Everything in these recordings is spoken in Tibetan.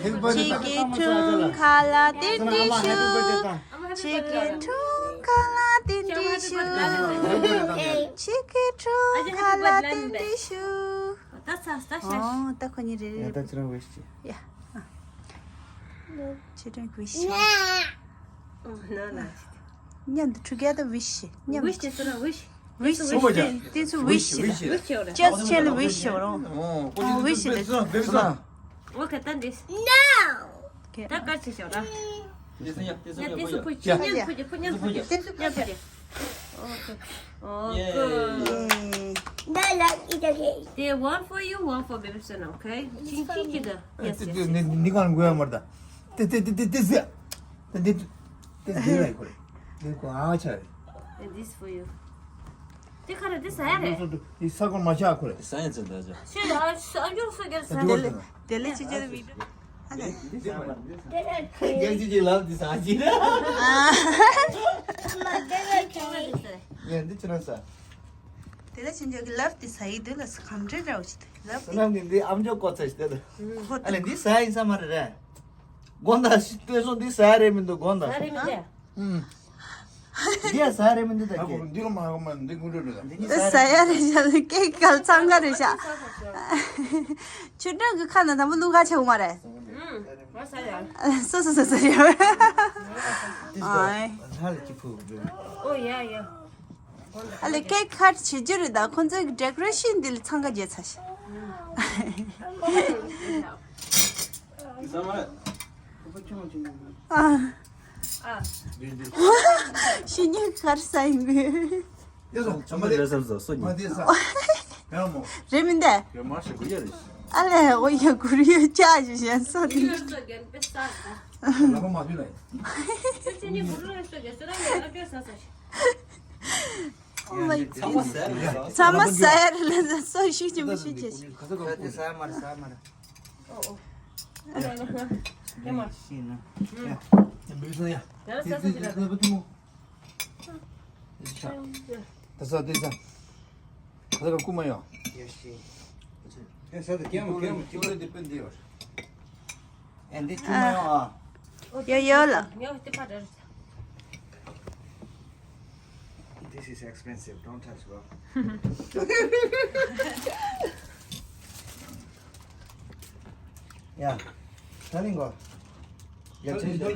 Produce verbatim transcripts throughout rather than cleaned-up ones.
ཆུ། ཁྱེད་ཀྱི་འཁྲུངས་ཁ་ལ་རྟེན་འབྲེལ་ཞུ། ཁྱེད་ཀྱི་འཁྲུངས་ཁ་ལ་རྟེན་འབྲེལ་ཞུ། ཁྱེད་ཀྱི་འཁྲུངས་ཁ་ལ་རྟེན་འབྲེལ་ཞུ། ད་ཚ་ད་ཤ། ཨོ་ད་ཁོ་གཉིས་རེ་རེ། ད་ཁྱེད་རང་ཝིཤ་ཅི། ཡ། ཁྱེད་རང་ཝིཤ་ཅི། ཨོ་ན་ན། མཉམ་དུ་together ཝིཤ་ཅི། མཉམ་དུ། ཝིཤ་ཅི་སོ་ན་ཝིཤ། ཝིཤ་ཅི་དེ་ཚོ་ཝིཤ་ཅི་ལ། ཇས་ཆེན་ཝིཤ་ཅི་རོ། ཝིཤ་ཅི་ལ། ཨོ་ཁེ་ད་འདྲེས། ད་དཀར་ཆེ་ཤོག་ར། དེ་སུ་ཡ། དེ་སུ་ཡ། དེ་སུ་ཕུ་ཆེ། ཉན་ཕུ་ཆེ། ཕུ་ཉན་ཕུ་ཆེ། ཉན་ཕུ་ཆེ། Okay. Oh, good. They one for you, one for baby son, okay? Ching ching ching. Yes, yes, yes. ནི་གང་གོ་ཡ་མར་ད། དེ་དེ་དེ་དེ་དེ་ཟེ། དེ་དེ་དེ་ཟེ་ལ་ཁོ་རེ། དེ་ཁོ་ཨ་ཆ་རེ། And this for you. དེ་ཁ་རེ་དེ་ཟ་ཡ་རེ། དེ་ས་གོ་མ་ཆ་ཁོ་རེ། ས་ཡ་ཙེ་ད་ཅོ། ཤེ་ཨ་ཨ་ཇོ་སོ་གེ་ས། དེ་ལེ་དེ་ལེ་ཅི་ཅི་རེ་བི་ཌི་ཡོ། རྒྱལ་སྤྱི་གི་ལབ་འདི་ཟ་གི་རེད། ཡ་འདི་ཅི་རང་ཟ། དེ་ལ་ཅི་འཇོག་གི་ལབ་དེ་ཟ་ཡི་དུ་ལ་ཁམ་འདྲེ་འདྲ་བོ་ཞིག་དུ་ལབ་དེ། ནམ་གི་འདི་ཨམ་ཅོག་ཀོ་ཚ་ཞིག་དེ་དུ། ཨ་ལེ་འདི་ཟ་ཡིན་ས་མ་རེད་རེད། དགོང་དག་ཤི་སྟོན་སོང་འདི་ཟ་ཡ་རེད་མི་འདུག་དགོང་དག་ཟ་རེད་མི་འདུག་ཨུམ། འདི་ཡ་ཟ་རེད་མི་འདུག་ད་ཨ་ཁེ། ཁོ་འདི་རུ་མ་ཧོ་མ་འདི་ཀུན་རེད་རེད། འདི་གཉིས་ཟ་ཟ་ཡ་རེད་ཤག་ཀེག་ག་ལ་འཚང་ཁ་རེད་ཤག་ཆུ་སྒྲོན་གྱི་ཁ་ན་དང་པོ་བླུག་ག་ཆེ་བོ་མ་རེད། ང་ཟ་ཡ། སོ་སོ་སོ་སོ་ཡ། ཨོ་ཡ་ཡ། ཨ་ལེ་ཀེག་ཁ་བྱེད་རྒྱུ་རེད་ད། ཁོ་ཚོའི་ཌེ་ཀོ་རེ་ཤན་འདི་ལ་འཚང་ཁ་རྒྱས་ཚར་ཤག་ཨ། ཤི་ཉེ་གར་ས་ཡིན་པས། ཡོད་སོང་། ཆམ་པ་རེད་བསམ་སོང་སོ་ཉིན། མ་དེ་ས། ཡང་མོ། རེད་མིན་ཏེ། ཡོད་མ་ཞེ་དགུ་ཡ་རེད། ཨ་ལས་འོ་ཡ་གུ་རུ་ཡ་ཅག་ཞིག་གཞན་སོ་དེ། ལ་མ་མ་དུས་ལ་ཡིན། ཚང་མ་ཟས་རེད་ལ་ཚང་མ་ཟ་ཡ་རེད་ལ་སོ་ཤི་ཅི་མི་ཤི་ཅི་ཞིག་ས་དེ་ས་མ་རེད་ས་མ་རེད། ཨོ་ཨོ། ཨ་ལ་ལ་ལ། ཡ་མ། ཤི་ན། ཡ། ཡ་མི་ཚང་ཡ། ཡ་ས་ས་ཅི་ལ། ད་ས་དེ་ས། ད་ས་ག་ཀུ་མ་ཡོང་། ཡ་ཤི། ཡ་ས་དེ་ཀེ་མ་ཀེ་མ་ཀེ་མ་དེ་པན་དེ་ཡོད། ཨེ་འདི་ཀུ་མ་ཡོང་ཨ། ཡོ་ཡོ་ལ། This is expensive. Don't touch, bro. Yeah. Telling go. Yeah, change the.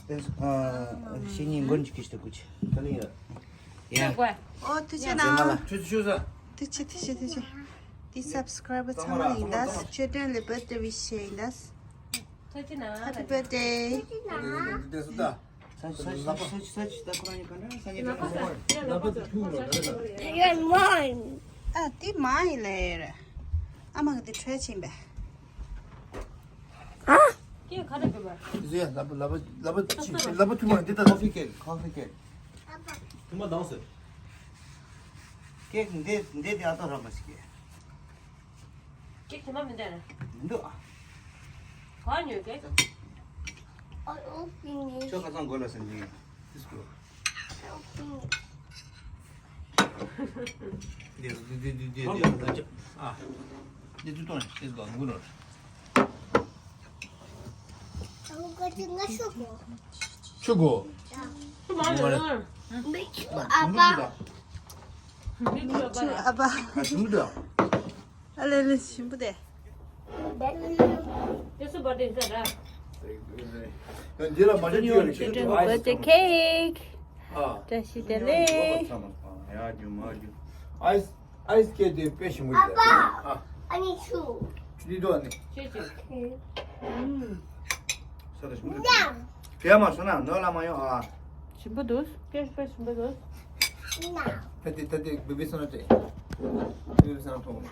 This, uh, she need go to kiss the kuch. Telling you. Yeah. ཨོ་ཐུགས་རྗེ་གནང་། ཐུགས་རྗེ་ཆེ། ཐུགས་རྗེ་ཆེ། འདི་སབ་སི་ཀ་རའི་བར་ཚང་མ་ལ་ཡིན་ད། ཆོས་སྒྲོན་ལ་བར་ཐི་ཌེ་ཝི་ཤི་ཡིན་ད། ཐུགས་རྗེ་གནང་། Happy birthday. འདི་སུ་ད། ཨ་འདི་མ་ཡིན་ལེ། ཨ་མ་གི་འདི་འཕྲོད་ཕྱིན་པས། ཨ། ཀྱེ་ག་རེ་དགོས་པ། ཟེ་ལབ་ལབ་ལབ་ལབ་ཐུ་མ་འདི་ད་ཀོ་ཕི་ཀེག་ཀོ་ཕི་ཀེག་ཐུ་མ་དང་ཟེར། ཀེག་འདི་འདི་དེ་ཨ་ཏོ་ར་མ་ཞིག་ཀེག་ཀེག་ཐུ་མ་མི་འདྲ་རེད། མི་འདུག་ཨ། ག་ཉོས་ཀེག་ཁྱོད་ཁ་སང་གོ་ལ་ཟེར་ནི། འདི་འདི་འདི་འདི་འདི་ཨ། འདི་ཚུར་གཏོང་ནས་ཤེས་དགོས་ངུ་རོ། ཆུ་གོ། ཨ་ཕ། ཨ་ཕ། ཨ་ཞིམ་པོ་འདུག་ཨ་ལེ་ལེ་ཞིམ་པོ་དེ། དེ་སུ་བར་དེ་ཟ་ར། འདི་ལ་མ་ཅན་ཅིག་ཡོད་རེད། ཁྱེད་ཀྱི་བར་དེ་ཁེག་ཨ། བཀྲ་ཤིས་བདེ་ལེགས། ཡ་རྒྱུ་མ་རྒྱུ། ཨའི་སི་ཨའི་སི་སྐད་དེ་དཔེ་ཞིམ་པོ་རེད། ཨ་ཕ། ཨ་ནི་ཆུ། ཆུ་འདི་འདུག་ཨ་ནི། ཆུ་ཆུ། ས་ད་ཞིམ་པོ་རེད། གས་མ་སོང་ན་ནོར་ལ་མ་ཡོང་ཨ། ཞིམ་པོ་འདུག་སྐད་དཔེ་ཞིམ་པོ་འདུག་ད་དེ་ད་དེ་བི་བི་སོང་ན་དེ། བི་བི་སོང་ན་ཐོང་།